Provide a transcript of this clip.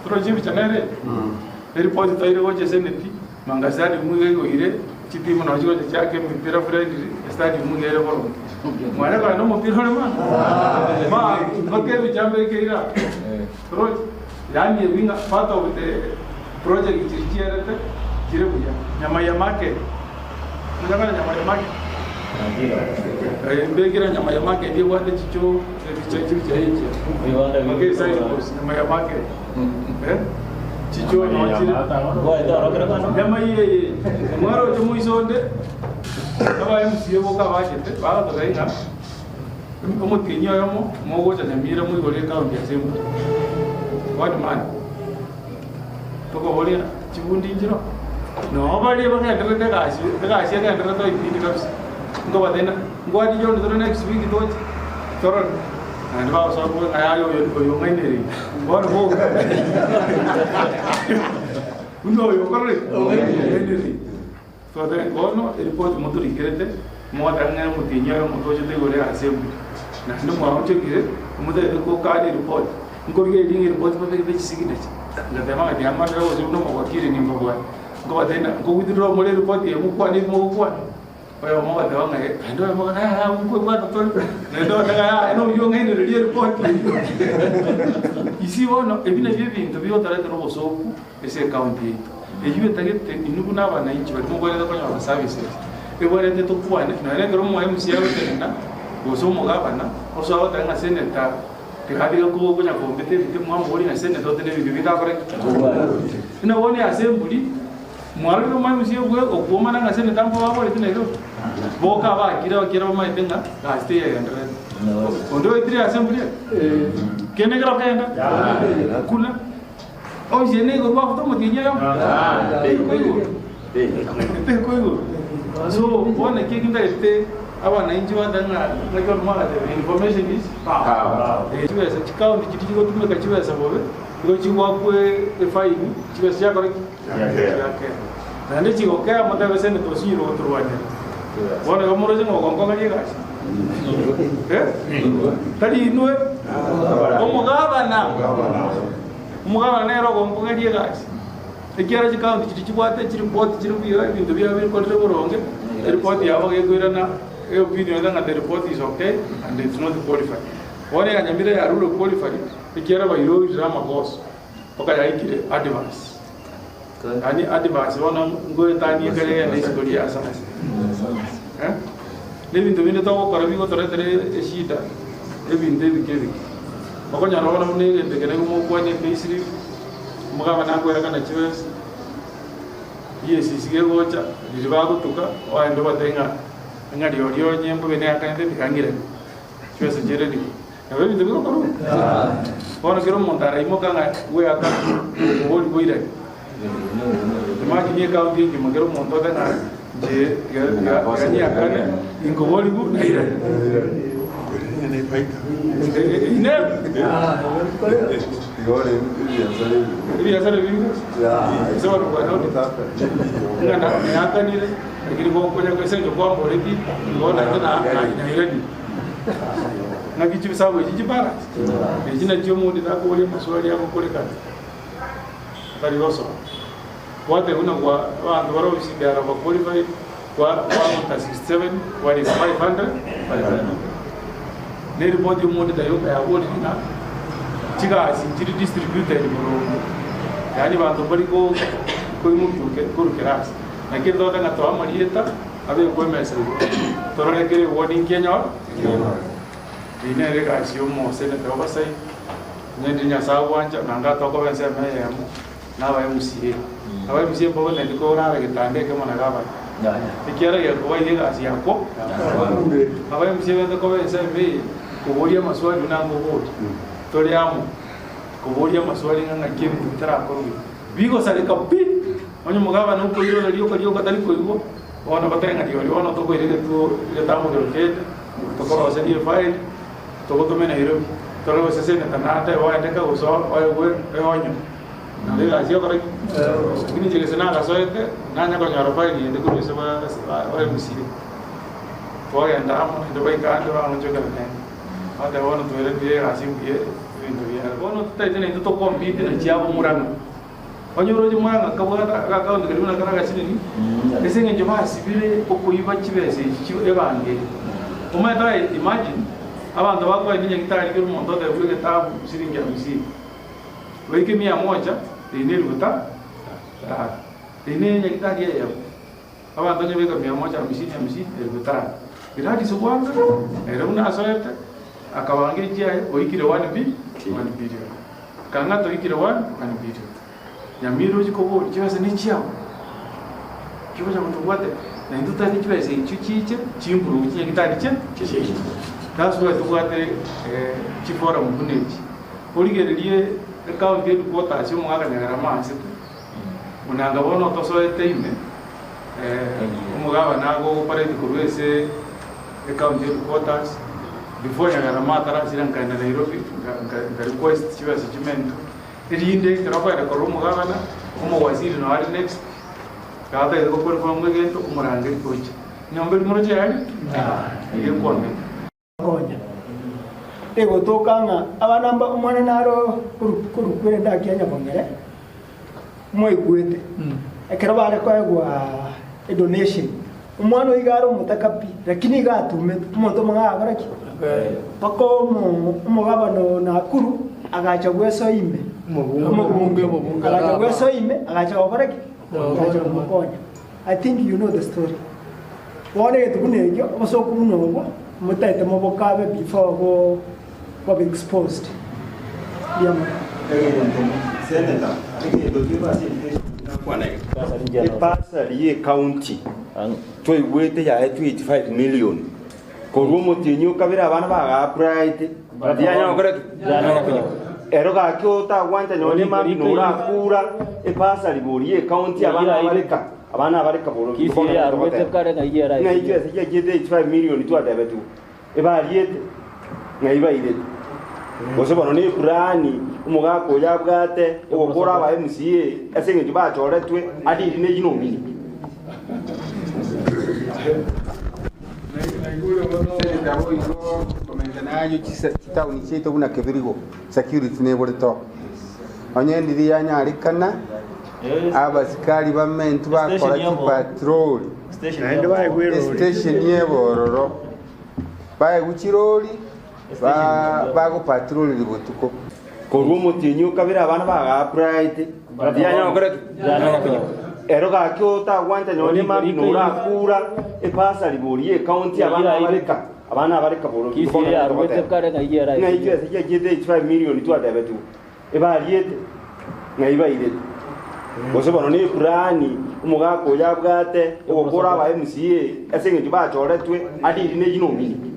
Toroche ebicha nere? Eripoti toire gocha eseneti, Manga Stadium iga igoire, chitimu nabo chigocha chiake emepira friendly, estadium iga ere boronge. Mwane kogenda omopira ore ma? Ma, mpaka ebicha mbeke ira. Toroche? Yaani ebi ng'a part of the project chiria chierete, chire buya. Nyamaiya market, monyakore Nyamaiya market? Eh, mbekere Nyamaiya market ebwate chichoo, ebicha chibicha echi. Mpaka eside course, Nyamaiya market. Eh, chichoo noo chire. Nyamaiya eye, mwaroche moisonde, aba MCA boka abachete, bagoteba ng'a Omotienyi oyomo mogocha Nyamira moigore ekaunti ase embura. One month. Tokoboria chibundi nchiro. Noo baria bagendererete egasi, egasi egendererete oipindi kabisa. Nkobatebia ngwati John tore next week toche torore. Naende bagosoa koboria ng'a yaya oyo oyo ong'ainereire. Bono boka. Buna oyo okorire ki? Ong'ainereire. Twatebia, Bono eripoti motorikerete, mogoteba ng'a omotienyi oyomo tochete igoro y'ase embura, naende mwaonchokire, omotagete gokana eripoti. Nkorigereria ng'a eripoti babegete chisignature. Ngateba ng'a tiga ng'onere gose buna omowakili nimbabwate. Nkobatebia ng'a nkowithdraw more eripoti eye mokwane ebi mogokwana. Oyomo ogateba ng'a eh, naende oyomo ng'a yaya abwo nkoebwata tore, naende ogoteba ng'a yaya noyio ong'ainereria eripoti eyio. Isi bono, ebi nabio ebinto bigotoretera obosooku ase ecounty yaito. Eyio etagete inwe buna abananchi baria mobwenerete konyora services, ebwenerete tokwane nonya ekero omo MCA agotenena gose omogabana osoa goteba ng'a senator tiga tiga konya kombete ebite mwamoboria ng'a senator ote nebinto bitakore ki? Buna bono assembly mwarorire omo MCA bwe okwomana ng'a senator mbababoreti Nairobi? Boka abakire abakire bamaete ng'a gasi teyegendererete. Onde oetire assembly eye? Kende kero kenda? Kuna. Oise nigo rwafuta omotienyi oyomo? Terikoigwa. Terikoigwa. So bono eki ekintagete abananchi batebe ng'a naki bono mwagateba information is power. Eh, chibesa chikaunti chiria chigotumeka chibesa bobe, nigo chigoakwa efaini, chibesa chiakora ki? Chiakea. Naende chigokea motebe senator osinyire gotorwanera. Bono igo moroche ng'a ogonkong'eria egasi? Eh? Tari inwe? Omogabana. Omogabana nere ogonkong'eria egasi. Ekiagera chikaunti chiria chibwate chiripoti chire buya, ebinto biabo bikorire boronge, eripoti yabo gekoirana eopinion ere ng'a the report is okay and it's not qualified. Bono ya Nyamira yarure qualified ekiagera bairorire amagoso mpaka yaikire adverse. Yaani adverse bono ngoetanie ekero egende isiko ria ase ase. Eh? Nebinto binde togokora bigotoretera eshida, ebinto ebike ebike. Okonyora bono buna egento eke nigo mokwania epayslip, omogabane akoerekana chibesa, EACC gegocha, riria bagotuka, oende obatebie ng'a ng'a rirorio onye mbobe neakanete tiga ng'irane, chibesa chiere nigo. Nabo ebinto bigokorwa? Bono kera omonto araimoka ng'a bweaka obori boirane. Imagine ekaunti engima kera omonto ote ng'a inche tiga tiga tiga nyiakane inkoboriwu nairane. Ine ebiasara ebinge ase abanto kwane ng'a nayakanire lakini gokonya ase eng'encho kwamboreti igo nainche nairani. Ng'aki chibisago echi chibalance? Echi nachio omonto takoboria amaswali agokorekana atari gosoa. Gwateba buna gwa abanto bare ofisi they are overqualified, gwa gwaruta 67 kwarika 500 500. Ne eripoti omonto tayoka yaborire ng'a chigasi nchiri distributed boronge, yaani banto mbari ko koimokiwa korwa kerasi. Naki toteba ng'a toa amarieta. Abekwe emesa igoro, torore kera egwoni nkenyore. Eyio nere egasi y'omoseneta o Basai, onye ndiri Nyasae agwancha, naende atokoba ensemo eyemo na aba MCA. Aba MCA mbabwenereti korara getanda ekemo na gavana, ekiagera gekoba iga egasi yakwo. Aba MCA bente koba ensemo eye, koboria amaswali buna nkoboria, tore amo, koboria amaswali ng'a ng'aki ebinto bitarakorwa iga. Bigosareka pi! Onye omogabane okoirora rioka rioka tari koigwa, bono batebe ng'a rirorio bono tokoira egetuo egetambo kero kende, tokoroserie efaili, togotome Nairobi, torore gose senator natebe oendeke gose oegwe eonyo. Nabo egasi egokora ki? Lakini inche gese nagasoete, nanya konyora faili ende korwa ase ba ba MCA. Twagenda amo naende baika ande baonchokera naende, bateba bono twerenire egasi mbuya ebinto biaye. Bono totaete naintwe tokompete na chiabo Murang'a. Onye oroche Murang'a kabwate agakaunti karia buna kare agasinini, ase eng'encho basibire okoiba chibesa echi chi ebange eye. Omanyete aye imagine, abanto bakoenda nyagitari kera omonto otebigwe egetabu siringi hamsini, goika emia moja, eyio ne elifu ta tano. Eyio ne nyagitari eyemo. Abanto onye beka mia moja hamsini hamsini, elifu tano. Gladys Wanga, ere buna asoete, akabanga echiaye, oikire one bi, one billion. Kang'ata oikire one, one billion. Nyamira ochia koboria, chibesa nechiao? Chigocha gotobwate, na intwe totagete chibesa echio chiche, chimprove chinyagitari chia chiaito. That's why tobwate chiforum buna echi. Origererie ecounty headquarters ya omogaka Nyagarama asete, buna anga bono tosoete ime, omogabana ago operate korwa ase ecounty headquarters, before Nyagarama atarasira nkaenda Nairobi, nka- nka- nka request chibesa chimentwe, erinde ekero okoenda korora omogabana, omowaziri noo are next, ekero atagete goperform egento, omorangeri gocha. Nyomba eria moroche yari? Iga ekwangete. Konya. Egotoka ng'a abana mba omwana naro korwa kwere ndakia nyabong'ere, mwaigwete, ekero bare koegwa edonation, omwana oyo iga are omotaka pi, lakini iga atumetwe, omonto omong'ao agakora ki? Mpaka omo omogabana o Nakuru agacha gwesoa ime, Omobunge, omobunge agacha agaba. gwesoa ime, agacha gokora ki? Agacha komokonya. I think you know the story. Bono egento buna ekio, obosooku buna obwo, motaete mobokabe before bo bobe exposed. Mbuya mono. Senator, egento kebe ase education nakwana iga. Ebursary ye county twaigwete yaetwe 85 million korwa omotienyi okabere abana baga applied tiyanyara gokora ki? Ero gaki otagwancha nonye mambia norakura ebursary bori ye county abana abareka abana abareka boro Kisii yarwete kare ng'ai ng'ai eraikire. chibesa chiachiete 85 million twatebetigwe ebariete ng'ai bairete gose bono na epurani omogaka oyo abwate ogokora aba MCA ase eng'encho bachoretwe adiri ne chinomini. Senator boigo komenta naye chitaoni chiaito buna Kebirigo security neborete oo. Onye ndiri yanyarekana abasikari bamentwe bakora chipatrol Naende baegwe erori. estation ebororo baegwe chirori bagopatroliri botuko. Korwa omotienyi okabere abana baga applied tiyanyara gokora ki? Ero gaki otagwancha nonye mambia norakura ebursary bori ye county abana abareka abana abareka boro Kisii yarwete kare ng'ai ng'ai eraikire. chibesa chiachiete 85 million twatebetigwe ebariete ng'ai bairete gose bono na epurani omogaka oyo abwate ogokora aba MCA ase eng'encho bachoretwe adiri ne chinomini.